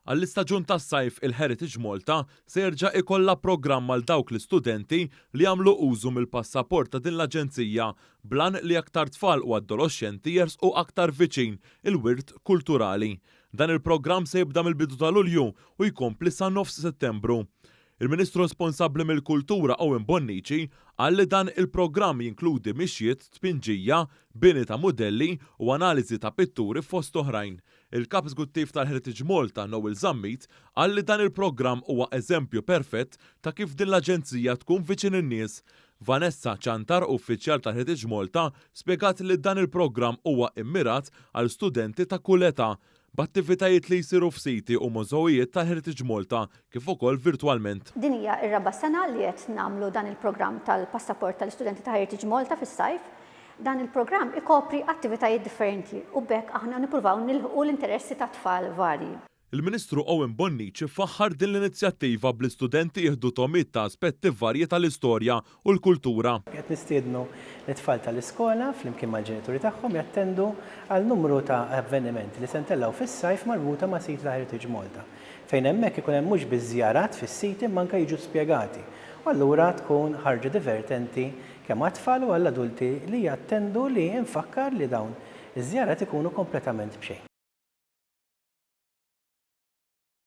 Għall-istaġun tas-sajf il-Heritage Malta se jerġa' ikollha programm għal dawk l-istudenti li jagħmlu użu mill-passaport ta' din l-aġenzija bl-għan li aktar tfal u adoloxxenti jersqu aktar viċin il-wirt kulturali. Dan il-programm se jibda mill-bidu ta' Lulju u jkompli sa nofs Settembru. Il-Ministru responsabbli mill-Kultura Owen Bonnici qal li dan il-programm jinkludi mixjiet, tpinġija, bini ta' mudelli u analiżi ta' pitturi fost oħrajn. Il-Kap Eżekuttiv tal-Heritage Malta Noel Zammit qal li dan il-programm huwa eżempju perfett ta' kif din l-aġenzija tkun viċin in-nies. Vanessa Ciantar, uffiċjal tal-Heritage Malta, spjegat li dan il-programm huwa immirat għal studenti ta' kull età, b'attivitajiet li jsiru f'siti u mużewijiet tal-Heritage Malta kif ukoll virtwalment. Din hija r-raba' sena li qed nagħmlu dan il-programm tal-passaport tal-istudenti ta' Heritage Malta fis-sajf. Dan il-programm ikopri attivitajiet differenti u b'hekk aħna nippruvaw nilħqu l-interessi ta' tfal varji. Il-Ministru Owen Bonnici faħħar din l-inizjattiva bl-istudenti jieħdu togħmiet ta' aspetti varji tal-istorja u l-kultura. Qed nistiednu lit-tfal tal-iskola flimkien mal-ġenituri tagħhom jattendu għal numru ta' avvenimenti li se ntellgħu fis-sajf marbuta ma' siti ta' Heritage Malta, fejn hemmhekk ikun hemm mhux biss żjarat fis-siti imma anke jiġu spjegati u allura tkun ħarġa divertenti kemm għat-tfal u għall-adulti li jattendu li nfakkar li dawn iż-żjarat ikunu kompletament b'xejn.